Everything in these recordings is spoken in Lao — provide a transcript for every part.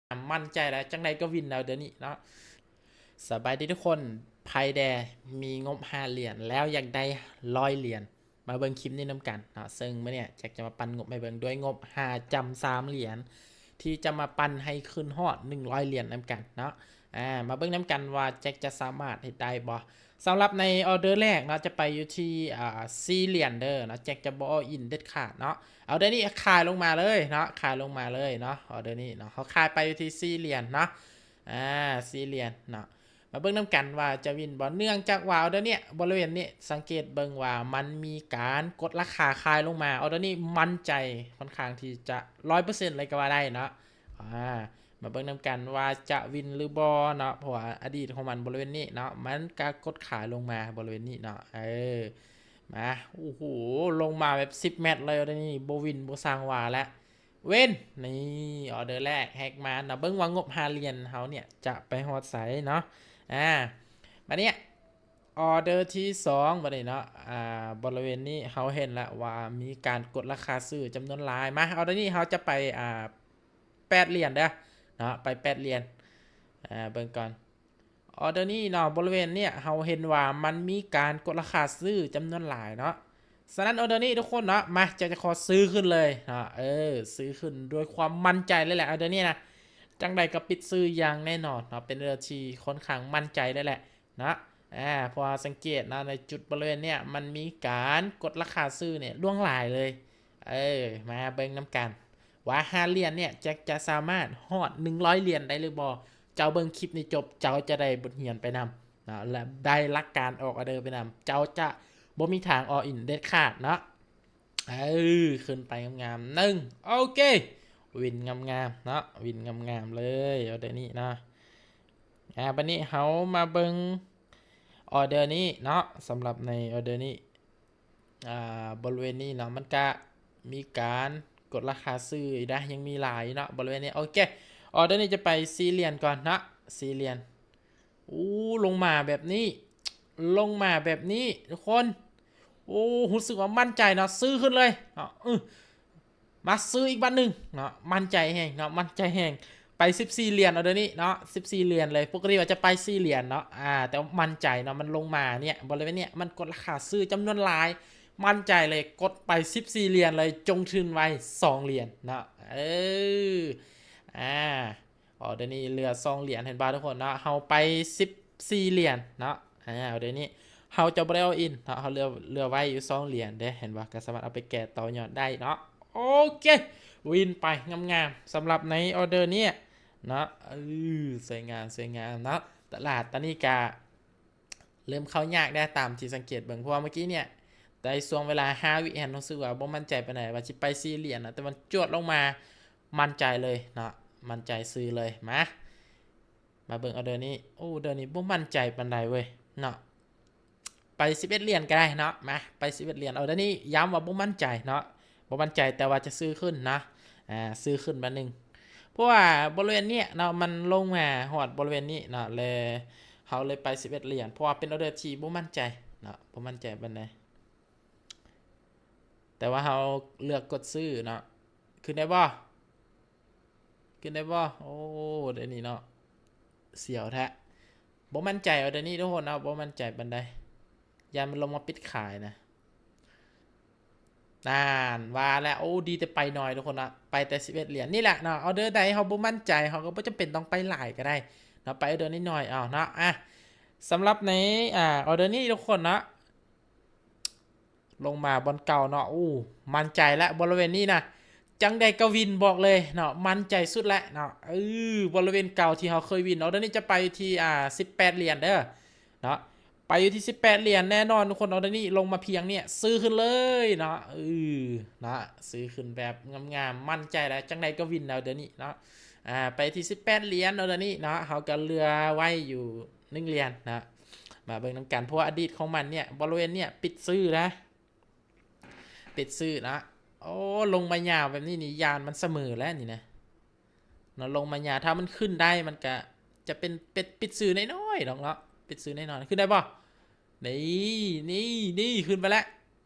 ໝັ້ນໃຈແລ້ວ ຈັ່ງໃດກໍວິນແລ້ວເທື່ອນີ້ເນາະ. ສະບາຍດີທຸກຄົນ ໃຜແດ່ມີງົບຫ້າຫຼຽນ ແລ້ວຢາກໄດ້ຮ້ອຍຫຼຽນ ມາເບິ່ງຄລິບນີ້ນຳກັນເນາະ. ເຊິ່ງມື້ນີ້ແຈັກຈະມາປັ່ນງົບໃຫ້ເບິ່ງ ດ້ວຍງົບຫ້າຈຳສາມຫຼຽນ ທີ່ຈະມາປັ່ນໃຫ້ຂຶ້ນຮອດໜຶ່ງຮ້ອຍຫຼຽນນຳກັນເນາະ. ອາ ມາເບິ່ງນຳກັນວ່າແຈັກຈະສາມາດເຮັດໄດ້ບໍ່. ສຳລັບໃນອໍເດີແລກເນາະ ຈະໄປຢູ່ທີ່ ອາ ສີ່ຫຼຽນເດີເນາະ. ແຈັກຈະບໍ່ອໍອິນເດັດຂາດເນາະ. ອໍເດີນີ້ຂາຍລົງມາເລີຍເນາະ ຂາຍລົງມາເລີຍເນາະ. ອໍເດີນີ້ເນາະ ເຮົາຂາຍໄປຢູ່ທີ່ສີ່ຫຼຽນເນາະ. ອາ ສີ່ຫຼຽນເນາະ. ມາເບິ່ງນຳກັນວ່າຈະວິນບໍ່ ເນື່ອງຈາກວ່າອໍເດີນີ້ ບໍລິເວນນີ້ ສັງເກດເບິ່ງວ່າມັນມີການກົດລາຄາຂາຍລົງມາ. ອໍເດີນີ້ໝັ້ນໃຈຄ່ອນຂ້າງທີ່ຈະຮ້ອຍເປີເຊັນເລີຍກໍວ່າໄດ້ເນາະ. ອາ ມາເບິ່ງນຳກັນວ່າຈະວິນຫຼືບໍ່ເນາະ ເພາະວ່າອະດີດຂອງມັນບໍລິເວນນີ້ເນາະ ມັນກະກົດຂາຍລົງມາບໍລິເວນນີ້ເນາະ. ເອີ ມາ ໂອ້ໂຫ ລົງມາແບບສິບແມັດເລີຍ ອໍເດີນີ້ບໍ່ວິນບໍ່ຊ່າງວ່າແລ້ວ. ວິນ ນີ້ ອໍເດີແລກແຮັກມາເນາະ. ເບິ່ງວ່າງົບຫ້າຫຼຽນເຮົາເນຍຈະໄປຮອດໃສເນາະ. ອາ ບາດນີ້ ອໍເດີທີສອງ ບາດນີ້ເນາະ. ອາ ບໍລິເວນນີ້ເຮົາເຫັນແລ້ວວ່າມີການກົດລາຄາຊື້ຈຳນວນຫຼາຍ. ມາ ອໍເດີນີ້ເຮົາຈະໄປ ອາ ແປດຫຼຽນເດີເນາະ ໄປແປດຫຼຽນ. ອາ ເບິ່ງກ່ອນ ອໍເດີນີ້ເນາະ ບໍລິເວນເນຍເຮົາເຫັນວ່າມັນມີການກົດລາຄາຊື້ຈຳນວນຫຼາຍເນາະ. ສະນັ້ນ ອໍເດີນີ້ທຸກຄົນເນາະ ມາ ຈະ ຈະຂໍຊື້ຂຶ້ນເລີຍເນາະ. ເອີ ຊື້ຂຶ້ນດ້ວຍຄວາມໝັ້ນໃຈເລີຍແຫຼະ ອໍເດີນີ້ນະ. ຈັ່ງໃດກໍປິດຊື້ຢ່າງແນ່ນອນເນາະ ເປັນອໍເດີທີ່ຄ່ອນຂ້າງໝັ້ນໃຈເລີຍແຫຼະເນາະ. ອາ ເພາະວ່າສັງເກດເນາະ ໃນຈຸດບໍລິເວນເນຍ ມັນມີການກົດລາຄາຊື້ເນຍຫຼວງຫຼາຍເລີຍ. ເອີ ມາເບິ່ງນຳກັນວ່າຫ້າຫຼຽນເນຍ ຈະ ຈະສາມາດຮອດໜຶ່ງຮ້ອຍຫຼຽນໄດ້ຫຼືບໍ່. ເຈົ້າເບິ່ງຄລິບນີ້ຈົບ ເຈົ້າຈະໄດ້ບົດຮຽນໄປນຳເນາະ ແລະ ໄດ້ຫຼັກການອອກອໍເດີໄປນຳ. ເຈົ້າຈະບໍ່ມີທາງອໍອິນເດັດຂາດເນາະ. ເອີ ຂຶ້ນໄປງາມໆ ໜຶ່ງ ໂອເຄ ວິນງາມໆເນາະ ວິນງາມໆເລີຍ ອໍເດີນີ້ເນາະ. ອາ ບາດນີ້ເຮົາມາເບິ່ງອໍເດີນີ້ເນາະ. ສຳລັບໃນອໍເດີນີ້ ອາ ບໍລິເວນນີ້ເນາະ ມັນກະມີການກົດລາຄາຊື້ອີກນະ ຍັງມີຫຼາຍເນາະ ບໍລິເວນນີ້. ໂອເຄ ອໍເດີນີ້ຈະໄປສີ່ຫຼຽນກ່ອນເນາະ ສີ່ຫຼຽນ. ໂອ້ ລົງມາແບບນີ້ ລົງມາແບບນີ້ທຸກຄົນ. ໂອ້ ຮູ້ສຶກວ່າໝັ້ນໃຈເນາະ ຊື້ຂຶ້ນເລີຍເນາະ. ອື ມາຊື້ອີກບາດໜຶ່ງເນາະ ໝັ້ນໃຈແຮງເນາະ ໝັ້ນໃຈແຮງ. ໄປສິບສີ່ຫຼຽນ ອໍເດີນີ້ເນາະ ສິບສີ່ຫຼຽນເລີຍ. ປົກກະຕິວ່າຈະໄປສີ່ຫຼຽນເນາະ ອາ ແຕ່ໝັ້ນໃຈເນາະ ມັນລົງມາເນຍ ບໍລິເວນເນຍ ມັນກົດລາຄາຊື້ຈຳນວນຫຼາຍ ໝັ້ນໃຈເລີຍ ກົດໄປສິບສີ່ຫຼຽນເລີຍ ຈົງທຶນໄວ້ສອງຫຼຽນເນາະ. ເອີ ອາ ອໍເດີນີ້ເຫຼືອສອງຫຼຽນ ເຫັນບໍ່ທຸກຄົນເນາະ. ເຮົາໄປສິບສີ່ຫຼຽນເນາະ. ອາ ອໍເດີນີ້ເຮົາຈະບໍ່ໄດ້ອໍອິນເນາະ ເຮົາເຫຼືອ ເຫຼືອໄວ້ຢູ່ສອງຫຼຽນເດ້ ເຫັນບໍ່ ກໍສາມາດເອົາໄປແກ່ຕໍ່ຍອດໄດ້ເນາະ. ໂອເຄ ວິນໄປງາມໆ ສຳລັບໃນອໍເດີນີ້ເນາະ. ເອີ ສວຍງາມ ສວຍງາມເນາະ. ຕະຫຼາດຕອນນີ້ກະ ເລີ່ມເຂົ້າຍາກແດ່ ຕາມທີ່ສັງເກດເບິ່ງ ເພາະວ່າເມື່ອກີ້ເນຍ ໃນຊ່ວງເວລາຫ້າວິຫັ້ນ ຮູ້ສຶກວ່າບໍ່ໝັ້ນໃຈປານໃດວ່າຊິໄປສີ່ຫຼຽນນະ ແຕ່ມັນຈວດລົງມາໝັ້ນໃຈເລີຍເນາະ ໝັ້ນໃຈຊື້ເລີຍ. ມາ ມາເບິ່ງອໍເດີນີ້ ໂອ້ ເດີນີ້ບໍ່ໝັ້ນໃຈປານໃດເວີຍເນາະ. ໄປສິບເອັດຫຼຽນກໍໄດ້ເນາະ ມາ ໄປສິບເອັດຫຼຽນ. ອໍເດີນີ້ຢ້ຳວ່າບໍ່ໝັ້ນໃຈເນາະ ບໍ່ໝັ້ນໃຈ ແຕ່ວ່າຈະຊື້ຂຶ້ນເນາະ ອາ ຊື້ຂຶ້ນບາດໜຶ່ງ ເພາະວ່າບໍລິເວນນີ້ເນາະ ມັນລົງມາຮອດບໍລິເວນນີ້ເນາະ ແລະ ເຮົາເລີຍໄປສິບເອັດຫຼຽນ ເພາະວ່າເປັນອໍເດີທີ່ບໍ່ໝັ້ນໃຈເນາະ ບໍ່ໝັ້ນໃຈປານໃດ ແຕ່ວ່າເຮົາເລືອກກົດຊື້ເນາະ. ຂຶ້ນໄດ້ບໍ່? ຂຶ້ນໄດ້ບໍ່? ໂອ້ ເດີນີ້ເນາະ ສຽວແທ້ ບໍ່ໝັ້ນໃຈເອົາເດີນີ້ທຸກຄົນເນາະ ບໍ່ໝັ້ນໃຈປານໃດ ຢ້ານມັນລົງມາປິດຂາຍນະ. ນັ້ນ ວ່າແລ້ວ ໂອ້ ດີແຕ່ໄປໜ້ອຍທຸກຄົນເນາະ ໄປແຕ່ສິບເອັດຫຼຽນນີ້ແຫຼະເນາະ. ອໍເດີໃດເຮົາບໍ່ໝັ້ນໃຈ ເຮົາກໍບໍ່ຈຳເປັນຕ້ອງໄປຫຼາຍກໍໄດ້ເນາະ ໄປອໍເດີໜ້ອຍໆເອົາເນາະ. ອາ ສຳລັບໃນ ອາ ອໍເດີນີ້ທຸກຄົນເນາະ ລົງມາບ່ອນເກົ່າເນາະ ໂອ້ ໝັ້ນໃຈແລ້ວ ບໍລິເວນນີ້ນະ ຈັ່ງໃດກໍວິນ ບອກເລີຍເນາະ ໝັ້ນໃຈສຸດແລ້ວເນາະ. ເອີ ບໍລິເວນເກົ່າທີ່ເຮົາເຄີຍວິນເນາະ ດຽວນີ້ຈະໄປທີ່ ອາ ສິບແປດຫຼຽນເດີເນາະ ໄປຢູ່ທີ່ສິບແປດຫຼຽນແນ່ນອນທຸກຄົນເນາະ. ດຽວນີ້ລົງມາພຽງນີ້ ຊື້ຂຶ້ນເລີຍເນາະ ເອີ ເນາະ ຊື້ຂຶ້ນແບບງາມໆ ໝັ້ນໃຈແລ້ວ ຈັ່ງໃດກໍວິນແລ້ວດຽວນີ້ເນາະ. ອາ ໄປທີ່ສິບແປດຫຼຽນເນາະ ດຽວນີ້ເນາະ ເຮົາກໍເຫຼືອໄວ້ຢູ່ ໜຶ່ງຫຼຽນເນາະ ມາເບິ່ງນຳກັນ ເພາະວ່າອະດີດຂອງມັນເນຍ ບໍລິເວນເນຍປິດຊື້ນະ ປິດຊື້ເນາະ. ໂອ້ ລົງມາຍາວແບບນີ້ນີ້ ຢ້ານມັນສະເໝີແລ້ວນີ້ນະເນາະ ລົງມາຍາວ ຖ້າມັນຂຶ້ນໄດ້ ມັນກະຈະເປັນ ເປັນປິດຊື້ນ້ອຍໆດອກເນາະ ປິດຊື້ນ້ອຍໆ. ຂຶ້ນໄດ້ບໍ່? ນີ້ ນີ້ ນີ້ ຂຶ້ນໄປແລ້ວ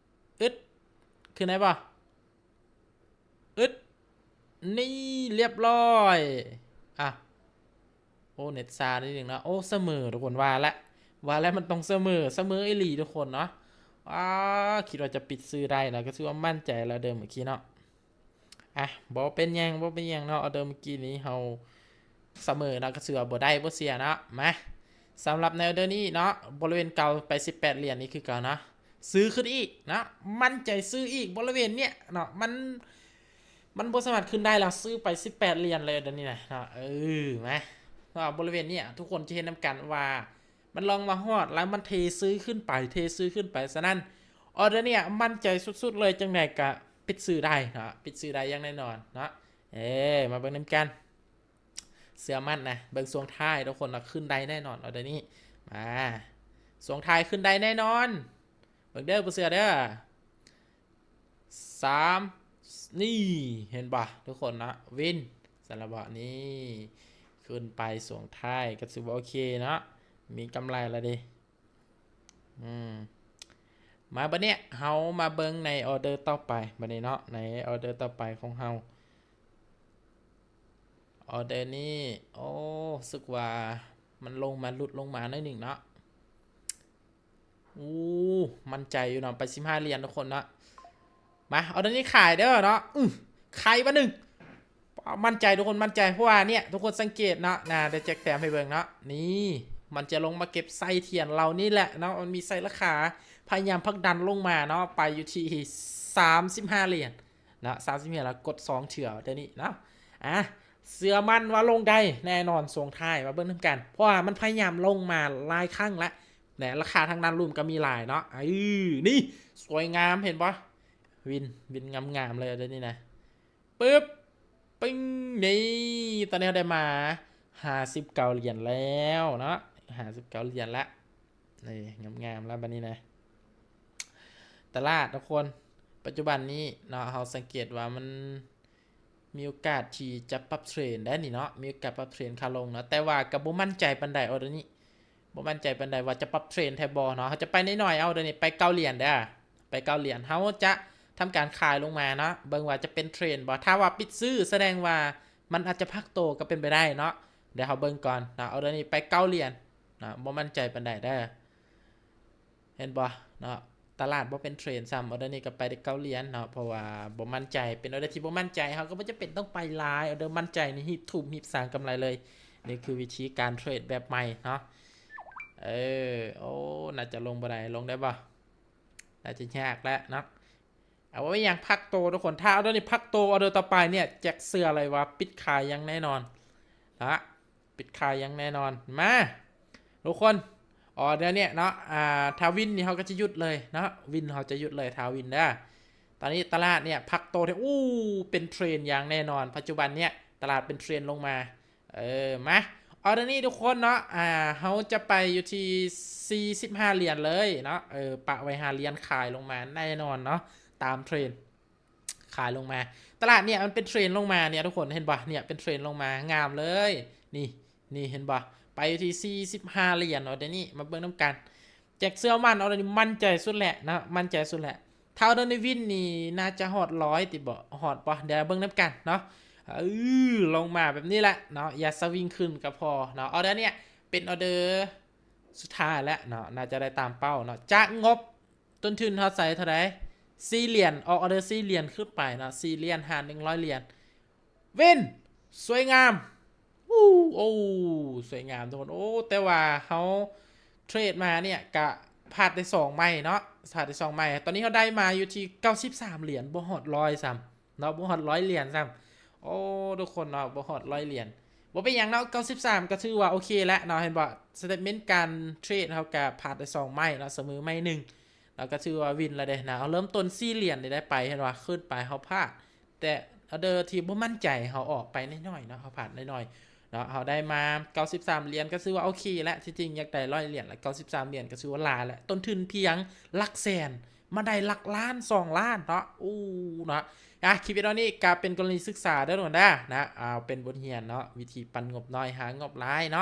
ອຶດ ຂຶ້ນໄດ້ບໍ່? ອຶດ ນີ້ ລຽບຮ້ອຍ. ອ່ະ ໂອ້ ເນັດຊ້ານິດໜຶ່ງເນາະ. ໂອ້ ສະເໝີທຸກຄົນ ວ່າແຫຼະ ວ່າແລ້ວມັນຕ້ອງສະເໝີ ສະເໝີອີ່ຫຼີທຸກຄົນເນາະ. ອາ ຄິດວ່າຈະປິດຊື່ໄດ້ນະ ກໍຖືວ່າໝັ້ນໃຈແລ້ວເດີ ເມື່ອກີ້ເນາະ. ອາ ບໍ່ເປັນຫຍັງ ບໍ່ເປັນຫຍັງເນາະ. ອອເດີເມື່ອກີ້ນີ້ເຮົາສະເໝີເນາະ ກໍຖືວ່າບໍ່ໄດ້ບໍ່ເສຍເນາະ. ມາ ສຳລັບໃນອອເດີນີ້ເນາະ ບໍລິເວນເກົ່າໄປສິບແປດຫຼຽນນີ້ຄືເກົ່າເນາະ ຊື້ຂຶ້ນອີກເນາະ. ໝັ້ນໃຈຊື້ອີກບໍລິເວນເນີ້ຍເນາະ ມັນ ມັນບໍ່ສາມາດຂຶ້ນໄດ້ແລ້ວ ຊື້ໄປສິບແປດຫຼຽນເລີຍດຽວນີ້ນະເນາະ. ເອີ ມາ ເພາະວ່າບໍລິເວນເນີ້ຍທຸກຄົນຈະເຫັນນຳກັນວ່າ ມັນລອງມາຮອດແລ້ວມັນເທຊື້ຂຶ້ນໄປ ເທຊື້ຂຶ້ນໄປ. ສະນັ້ນ ອອເດີເນີ້ຍໝັ້ນໃຈສຸດໆເລີຍ ຈັ່ງໃດກະປິດຊື້ໄດ້ເນາະ ປິດຊື້ໄດ້ຢ່າງແນ່ນອນເນາະ. ເອີ ມາເບິ່ງນຳກັນ ເຊື່ອໝັ້ນນະ. ເບິ່ງຊ່ວງທ້າຍທຸກຄົນເນາະ ຂຶ້ນໄດ້ແນ່ນອນ ອອເດີນີ້. ມາ ຊ່ວງທ້າຍຂຶ້ນໄດ້ແນ່ນອນ ເບິ່ງເດີ ບໍ່ເຊື່ອເດີ. ສາມ ນີ້ ເຫັນບໍ່ທຸກຄົນເນາະ ວິນ ສາລະເບາະນີ້ ຂຶ້ນໄປຊ່ວງທ້າຍກໍຖືວ່າໂອເຄເນາະ ມີກຳໄລແລ້ວເດ້. ອືມ ມາບັດນີ້ເຮົາມາເບິ່ງໃນອອເດີຕໍ່ໄປບັດນີ້ເນາະ ໃນອອເດີຕໍ່ໄປຂອງເຮົາ. ອອເດີນີ້ ໂອ້ ຮູ້ສຶກວ່າມັນລົງມາ ຫຼຸດລົງມາໜ້ອຍໜຶ່ງເນາະ. ໂອ້ ໝັ້ນໃຈຢູ່ເນາະ ໄປສິບຫ້າຫຼຽນທຸກຄົນເນາະ. ມາ ອອເດີນີ້ຂາຍເດີເນາະ. ອື ຂາຍບາດໜຶ່ງ ໝັ້ນໃຈທຸກຄົນ ໝັ້ນໃຈ ເພາະວ່າເນີ້ຍທຸກຄົນສັງເກດເນາະ ນາ ດຽວແຈກແຕ້ມໃຫ້ເບິ່ງເນາະ. ນີ້ ມັນຈະລົງມາເກັບໄສ້ທຽນເຫຼົ່ານີ້ແຫຼະເນາະ ມັນມີໄສ້ລາຄາ ພະຍາຍາມຜັກດັນລົງມາເນາະ ໄປຢູ່ທີ່ສາມສິບຫ້າຫຼຽນ ເນາະ ສາມສິບເຮັດແລ້ວກົດສອງເທື່ອເທື່ອນີ້ເນາະ. ອາ ເຊື່ອໝັ້ນວ່າລົງໄດ້ແນ່ນອນຊ່ວງທ້າຍ ມາເບິ່ງນຳກັນ ເພາະວ່າມັນພະຍາຍາມລົງມາຫຼາຍຄັ້ງແລ້ວ ແລະ ລາຄາທາງດ້ານລຸ່ມກໍມີຫຼາຍເນາະ. ເອີ ນີ້ ສວຍງາມ ເຫັນບໍ່ ວິນ ວິນງາມໆເລີຍເດ້ນີ້ນະ. ປຶບ ປຶ້ງ ນີ້ ຕອນນີ້ເຮົາໄດ້ມາຫ້າສິບເກົ້າຫຼຽນແລ້ວເນາະ ຫ້າສິບເກົ້າຫຼຽນລະ. ນີ້ ງາມໆແລ້ວບັດນີ້ນະ ຕະຫຼາດທຸກຄົນ ປັດຈຸບັນນີ້ເນາະ ເຮົາສັງເກດວ່າມັນມີໂອກາດທີ່ຈະປັບເທຣນໄດ້ນີ້ເນາະ ມີໂອກາດປັບເທຣນຂາລົງເນາະ ແຕ່ວ່າກໍບໍ່ໝັ້ນໃຈປານໃດ ອອເດີນີ້ ບໍ່ໝັ້ນໃຈປານໃດວ່າຈະປັບເທຣນແທ້ບໍ່ເນາະ. ເຮົາຈະໄປໜ້ອຍໆ ເອົາ ດຽວນີ້ໄປເກົ້າຫຼຽນເດີ ໄປເກົ້າຫຼຽນ ເຮົາຈະທຳການຂາຍລົງມາເນາະ ເບິ່ງວ່າຈະເປັນເທຣນບໍ່. ຖ້າວ່າປິດຊື້ ສະແດງວ່າມັນອາດຈະພັກໂຕກໍເປັນໄປໄດ້ເນາະ. ດຽວເຮົາເບິ່ງກ່ອນເນາະ ອອເດີນີ້ໄປເກົ້າຫຼຽນເນາະ ບໍ່ໝັ້ນໃຈປານໃດເດີ. ເຫັນບໍ່ເນາະ ຕະຫຼາດບໍ່ເປັນເທຣນຊ້ຳ ອອເດີນີ້ກໍໄປໄດ້ເກົ້າຫຼຽນເນາະ ເພາະວ່າບໍ່ໝັ້ນໃຈ ເປັນອອເດີທີ່ບໍ່ໝັ້ນໃຈ ເຮົາກໍບໍ່ຈຳເປັນຕ້ອງໄປຫຼາຍ ອອເດີໝັ້ນໃຈນີ້ຮີບທຸບຮີບສ້າງກຳໄລເລີຍ. ນີ້ຄືວິທີການເທຣດແບບໃໝ່ເນາະ. ເອີ ໂອ້ ໜ້າຈະລົງບໍ່ໄດ້ ລົງໄດ້ບໍ່? ໜ້າຈະຍາກແຫຼະເນາະ. ເອົາ ບໍ່ມີຫຍັງ ພັກໂຕທຸກຄົນ ຖ້າອອເດີນີ້ພັກໂຕ ອອເດີຕໍ່ໄປເນີ້ຍ ແຈັກເຊື່ອເລີຍວ່າປິດຂາຍຢ່າງແນ່ນອນນະ ປິດຂາຍຢ່າງແນ່ນອນ. ມາ ທຸກຄົນ ອອເດີເນີ້ຍເນາະ ອ່າ ຖ້າວິນນີ້ເຮົາກໍຈະຢຸດເລີຍເນາະ ວິນເຮົາຈະຢຸດເລີຍ ຖ້າວິນເດີ. ຕອນນີ້ຕະຫຼາດເນີ້ຍພັກໂຕແທ້ ອູ້ ເປັນເທຣນຢ່າງແນ່ນອນ ປັດຈຸບັນເນີ້ຍຕະຫຼາດເປັນເທຣນລົງມາ. ເອີ ມາ ອອເດີນີ້ທຸກຄົນເນາະ ອ່າ ເຮົາຈະໄປຢູ່ທີ່ສີ່ສິບຫ້າຫຼຽນເລີຍເນາະ ເອີ ປະໄວ້ຫ້າຫຼຽນ ຂາຍລົງມາແນ່ນອນເນາະ ຕາມເທຣນ ຂາຍລົງມາ. ຕະຫຼາດເນີ້ຍມັນເປັນເທຣນລົງມາເນີ້ຍທຸກຄົນ ເຫັນບໍ່ ເນີ້ຍເປັນເທຣນລົງມາ ງາມເລີຍ ນີ້ ນີ້ ເຫັນບໍ່ ໄປຢູ່ທີ່ສີ່ສິບຫ້າຫຼຽນເນາະ. ດຽວນີ້ມາເບິ່ງນຳກັນ ແຈັກເຊື່ອໝັ້ນ ອອເດີນີ້ໝັ້ນໃຈສຸດແຫຼະເນາະ ໝັ້ນໃຈສຸດແຫຼະ. ຖ້າອອເດີນີ້ວິນນີ້ໜ້າຈະຮອດຮ້ອຍຕິບໍ່ ຮອດບໍ່ ດຽວເບິ່ງນຳກັນເນາະ. ເອີ ລົງມາແບບນີ້ແຫຼະເນາະ ຢ່າສະວິງຂຶ້ນກໍພໍເນາະ. ອອເດີເນີ້ຍເປັນອອເດີສຸດທ້າຍແລ້ວເນາະ ໜ້າຈະໄດ້ຕາມເປົ້າເນາະ. ຈາກງົບຕົ້ນທຶນເຮົາໃສ່ເທົ່າໃດ ສີ່ຫຼຽນ ອອກອອເດີສີ່ຫຼຽນຂຶ້ນໄປເນາະ ສີ່ຫຼຽນຫາໜຶ່ງຮ້ອຍຫຼຽນ ວິນ ສວຍງາມ ໂອ້ ໂອ້ ສວຍງາມທຸກຄົນ. ໂອ້ ແຕ່ວ່າເຮົາເທຣດມາເນີ້ຍກະພາດໄດ້ສອງໄມ້ເນາະ ພາດໄດ້ສອງໄມ້. ຕອນນີ້ເຮົາໄດ້ມາຢູ່ທີ່ເກົ້າສິບສາມຫຼຽນ ບໍ່ຮອດຮ້ອຍຊ້ຳເນາະ ບໍ່ຮອດຮ້ອຍຫຼຽນຊ້ຳ. ໂອ້ ທຸກຄົນເນາະ ບໍ່ຮອດຮ້ອຍຫຼຽນ ບໍ່ເປັນຫຍັງເນາະ ເກົ້າສິບສາມກໍຖືວ່າໂອເຄແລ້ວເນາະ. ເຫັນບໍ່ ສະເຕດເມັນການເທຣດ ເຮົາກະພາດໄດ້ສອງໄມ້ເນາະ ສະເໝີໄມ້ໜຶ່ງ ເຮົາກໍຖືວ່າວິນແລ້ວເດ້ນະ. ເຮົາເລີ່ມຕົ້ນສີ່ຫຼຽນນີ້ໄດ້ໄປ ເຫັນວ່າຂຶ້ນໄປເຮົາພາດ ແຕ່ອອເດີທີ່ບໍ່ໝັ້ນໃຈ ເຮົາອອກໄປໜ້ອຍໆເນາະ ເຮົາພາດໜ້ອຍໆເນາະ. ເຮົາໄດ້ມາເກົ້າສິບສາມຫຼຽນ ກໍຖືວ່າໂອເຄແລ້ວ. ທີ່ຈິງຢາກໄດ້ຮ້ອຍຫຼຽນ ແລະ ເກົ້າສິບສາມຫຼຽນ ກໍຖືວ່າຫຼາຍແລ້ວ. ຕົ້ນທຶນພຽງຫຼັກແສນ ມາໄດ້ຫຼັກລ້ານ ສອງລ້ານເນາະ ໂອ້ ເນາະ. ອ່າ ຄລິບວິດີໂອນີ້ກໍເປັນກໍລະນີສຶກສາເດີທຸກຄົນເດີນະ ເອົາເປັນບົດຮຽນເນາະ ວິທີປັ່ນງົບໜ້ອຍຫາງົບຫຼາຍເນາະ.